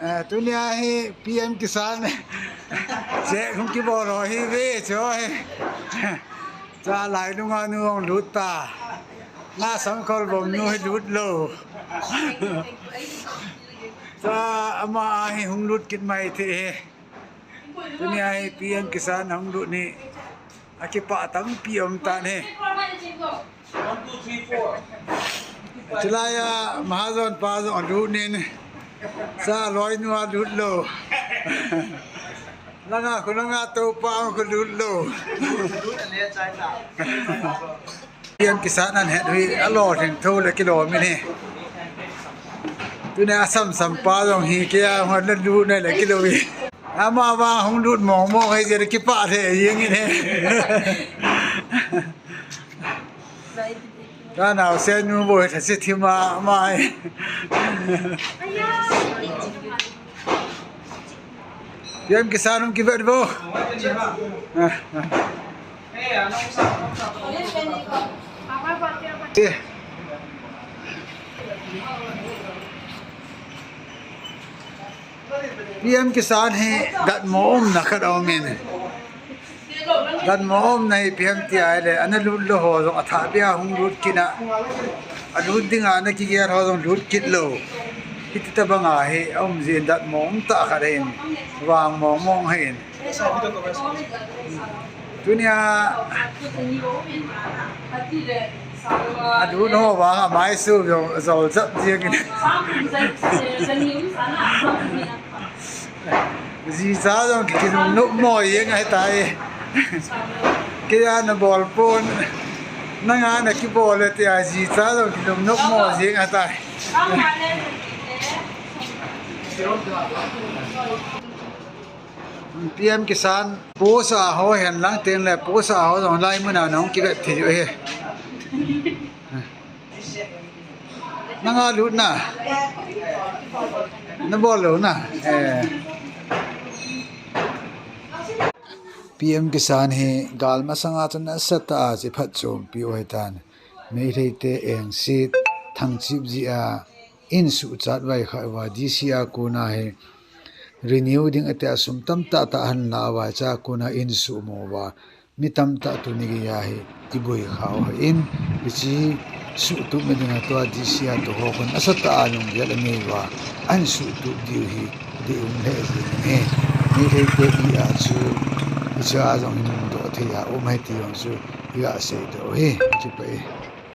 ເອີ ຕຸນຍາ ເຮ ປີເອັມ ກິສານ ແຈກ ຄຸມກິໂບ ລໍ ເຮ ເວ ຈອຍ ຈາ ລາຍ ນຸງ ອາ ນຸງ ລຸດຕາ ນາ ສຳ ຄອລ ບົມ ນູ ເຮ ລຸດ ໂລ ຈາ ອາ ມາ ເຮ ຮຸງ ລຸດ ກິດ ໄມ ເທ ເຮ ຕຸນຍາ ເຮ ປີເອັມ ກິສານ ຮຸງ ລຸດ ນີ ອາ ກິປະ ຕຳ ປີ ອອມ ຕານ ເຮ ຈະລາຍາ ມະຫາຈອນ ປາ ຈອນ ອອນ ລຸດ ນີ ຊາ ລອຍ ນົວ ລຸດ ໂລ ລະງາ ຄຸນ ລະງາ ໂຕ ປາ ຄຸນ ລຸດ ໂລ ເປັນກິສານ ອັນ ເຮັດ ຮຸຍ ອະ ລໍ ເຖິງ ໂທ ແລະ ກິໂລ ມິ ນີ ຕຸນຍາ ອາ ສຳ ສຳ ປາ ຈອງ ຮີ ເກຍ ຮອດ ລຸດ ໃນ ແລະ ກິໂລ ວິ ອາ ມາ ວາ ຮຸງ ລຸດ ມອງ ມອງ ໃຫ້ ເສຍ ກິປະ ເທ ຍິງ ນີ້ ເທ ການເອົາເຊນູໂບຍ ທາຊິທິມາ ມາ ເຕຣຽມ ກິສານ ກິເບັດ ໂບ ເຕຣຽມ ກິສານ ເຮ ດັດ ມອມ ນະ ຄັດ ອອມ ມິນ ດອນມອມ ໃນ ເປັນ ເປັນ ເຕຍ ເອ ເລ ອະ ນະ ລຸດ ໂລ ໂຮ ຈອງ ອະ ທະ ເບຍ ຮຸງ ລຸດ ກິນ ອະ ອະ ລຸດ ດິງ ອະ ນະ ກິເກຍ ໂຮ ຈອງ ລຸດ ກິດ ໂລ ຮິ ຕະ ບະ ງ ອາ ເຮ ອອມ ເຈນ ດັດ ມອງ ຕະ ຄະ ເດນ ວາງ ມອງ ມອງ ເຮ ເອ ນ ຕຸນຍາ ອະ ດຸ ໂນ ວາງ ອະ ໄມ ຊູ ໂຊ ໂຊ ຈັບ ເຈງ ຈີ ຈາ ຈອງ ກິນ ນົກ ໝໍ ເຢງ ໃຫ້ ຕາຍ ເກຍ ນະ ບອລ ໂປນ ນະ ງາ ນະ ກິ ໂບ ເລ ເຕຍ ຈີ ຈາ ຈອງ ກິນ ນົກ ໝໍ ເຢງ ໃຫ້ ຕາຍ ເປັນ ກິສານ ໂປ ສາ ໂຮ ເຫັນ ຫຼັງ ເຕັງ ແລ ໂປ ສາ ໂຮ ຈອງ ລາຍ ມື້ ນາ ນ້ອງ ກິ ເບັດ ທີ ເອ ນະ ງາ ລຸດ ນະ ນະ ບອລ ໂລ ນະ ເອ ເປັນ ກິສານ ເຮ ການ ມາ ສະຫງາ ຕະ ນະ ສະຕະ ອາ ຈິ ພັດ ໂຈມ ປິວ ໃຫ້ ຕານ ເມ ເທ ເຕ ເອງ ຊີດ ທັງ ຈິບ ຈີ ອາ ອິນ ສຸ ຈັດ ໄວ້ ຂະ ວາ ດີ ຊີ ອາ ກູ ນາ ເຮ ຣີ ນິວ ດິງ ອະ ເຕ ອະ ສຸມ ຕຳ ຕະ ຕະ ຫັນ ລາ ວາ ຈາ ກູ ນາ ອິນ ສຸ ໂມ ວາ ມິ ຕຳ ຕະ ຕຸ ນິ ກິ ຢາ ເຮ ອີ ບຸຍ ຂາວ ຫະ ອິນ ອີ ຈີ ສຸ ຕຸ ເມ ດິງ ອະ ຕົວ ດີ ຊີ ອາ ຕຸ ໂຮ ຄຸນ ອະ ສະຕະ ອາ ລຸງ ເບຍ ອາ ເມ ວາ ອັນ ສຸ ຕຸ ດິວ ຮີ ດິ ອຸງ ເຮ ຈີ ເຮ ມີ ເທ ເຕ ອີ ອາ ຊູ ອີ ຈາ ອາ ຈອງ ຮີ ນຸງ ໂຕ ເທ ອາ ອຸມ ເຮ ຕີ ອອງ ຊູ ອີ ອາ ເຊ ໂຕ ເຮ ຈິ ປະ ເອ